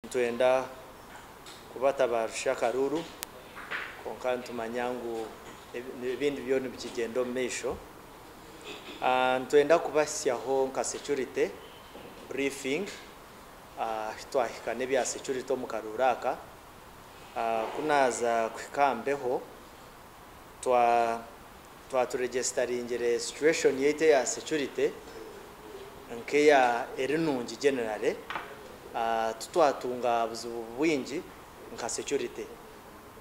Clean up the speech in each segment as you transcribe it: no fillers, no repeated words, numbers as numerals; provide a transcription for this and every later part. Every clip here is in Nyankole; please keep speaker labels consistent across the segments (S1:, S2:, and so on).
S1: Nitwenda kubatabaarusya akaruuru kwonka nitumanya ngu ebindi byo nibikigyenda omu maisho. Nitwenda kubahitsyaho nka security briefing ahu twahika n'ebya security omu karuuru aka. Ku naaza kuhika aha mbeho twaturegisitaringire situation yaitu eya security nk'eya eri nungi generally. Titwatunga buzibu bwingi nka security.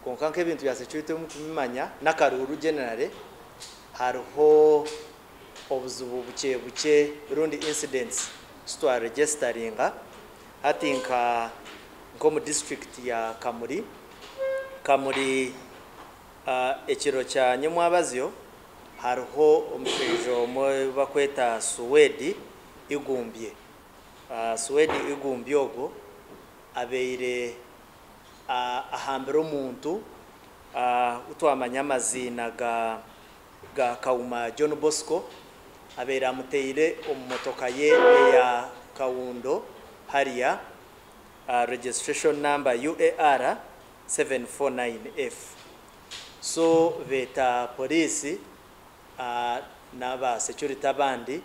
S1: Kwonka nk'ebintu bya security mukubimanya n'akaruuru generally hariho obuzibu bukye bukye rundi incidents zitwaregisitaringa. Hati nka nk'omu district ya Kamuli, Kamuli ekiro kya nyomwabazyo hariho omushaija omwe ou bakweta Suwedi Igumbye. Suwedi Igumbye ogwo abaire ahambire omuntu ou twamanya amaziina ga ga Kawuma John Bosco, abaire amuteire omu motoka ye eya Kawundo Harrier, registration number UAR 749F. So beeta poriisi n'aba security abandi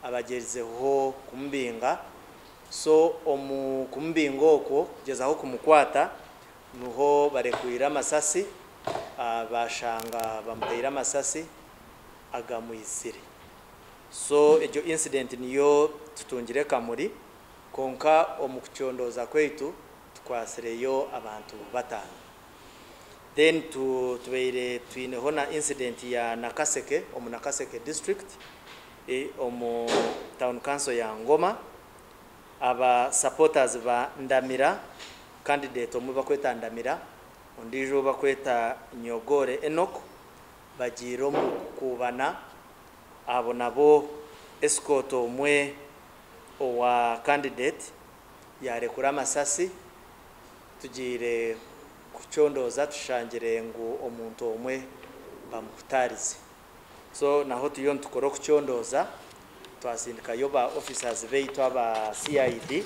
S1: abagyerizeho kumubinga. So omu kumubinga okwo kugyezaho kumukwata niho barekwire amasasi bashanga bamuteire amasasi agamwitsire. So egyo incident niyo tutungire Kamuli kwonka omu kucondooza kwaitu tukwatsireyo abantu bataano. Then tubaire twineho na incident ya Nakaseke omu Nakaseke district omu town council ya Ngoma. Aba supporters ba Ndamira, candidate omwe bakweta Ndamira, ondiijo ou bakweta Nyogore Enock bagiire omu kukuubana. Abo nabo escort omwe owa candidate yarekura amasasi. Tugiire kucondooza tushangire ngu omuntu omwe bamuhutaarize. So naho turiyo nitukora okucondooza, twasindikayo ba officers baitu aba CID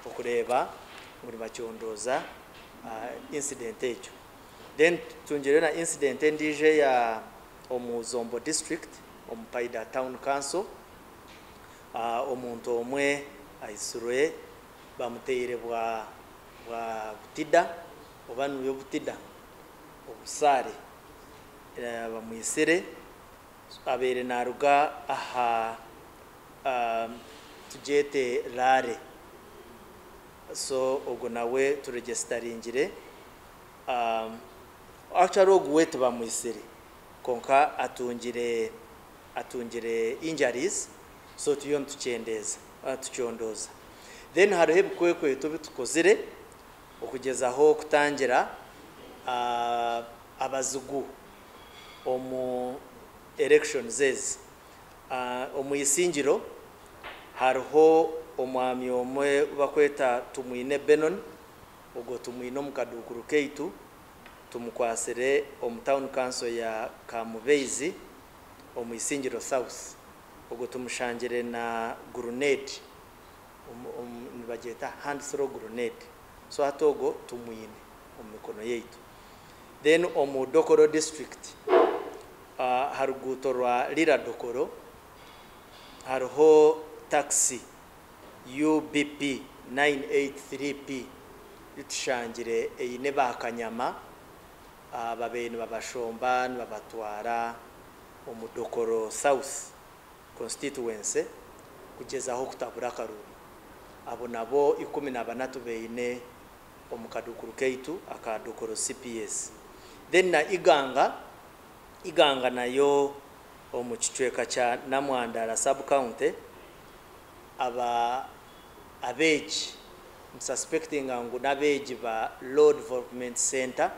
S1: okureeba ngu nibacondooza incident egyo. Then tutungireyo na incident endiijo eya omu Zombo district omu Paida town council, omuntu omwe aitsirwe bamuteire bwa bwa butida oba niyo butida obusaare bamwitsire abaire naruga aha tugyete rally so ogwo nawe turegisitaringire actually ogu we tibamwitsire kwonka atungire atungire injuries so turiyo nitukyendeeza tukyondooza. Then hariho ebikwekweto ebi tukozire okugyezaho kutangira abazigu omu elections ezi. Omu Isingiro hariho omwami omwe ou bakweta Tumwine Benon, ogwo tumwine omu kaduukuru kaitu, tumukwatsire omu town council ya Kamubeizi omu Isingiro South. Ogwo tumushangire na grenade, nibagyeta hand throw grenade. So hati ogwo tumwine omu mikono yaitu. Then omu Dokolo district aha ruguuto rwa Lira Dokolo hariho taxi UBP 983P ei tushangire eine bakanyama babaire nibabashomba nibabatwara omu Dokolo South constituency kugyezaho kutabura akaruuru. Abo nabo 14 tubaine omu kaduukuru kaitu aka Dokolo CPS. Then na Iganga, Iganga nayo omu kicweka kya Namwandara sub county aba abeegi nitususpectinga ngu n'abeegi ba Law Development Center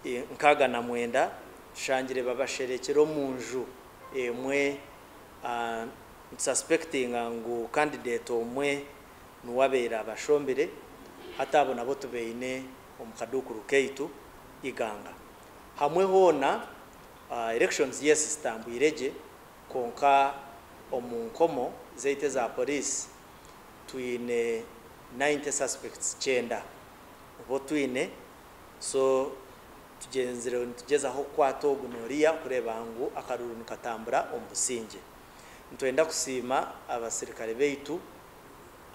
S1: 69 tushangire babasherekire omu nju emwe. Nitususpectinga ngu candidate omwe niwe abaire abashombire. Hati abo nabo tubaine omu kaduukuru kaitu Iganga. Hamwe hoona elections yes zitambwire gye, kwonka omu nkomo zaitu eza poliisi twine 90 suspects kyenda obu twine. So tugyenzire nitugyezaho kukwata ogu n'oriya kureeba ngu akaruru nikatambura omu busingye. Nitwenda kusiima abasirikare baitu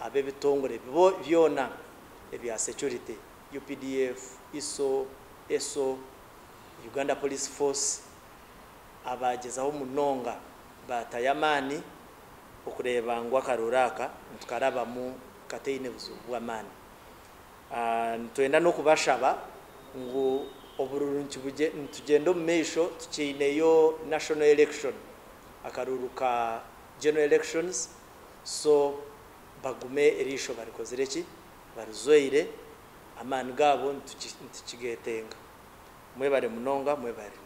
S1: ab'ebitongore byona ebya security, UPDF, ISO, ESO, Uganda Police Force, abagyezaho munonga batayo amaani okureeba ngu akaruru aka nitukarabamu kataine buzibu bw'amaani. Nitwenda n'okubashaba ngu obururu nitugyenda omu maisho, tukiineyo national election, akaruru ka general elections, so bagume eriisho barikozire ki barizoire, amaani gaabo nitukigetenga. Mwebare munonga, mwebare.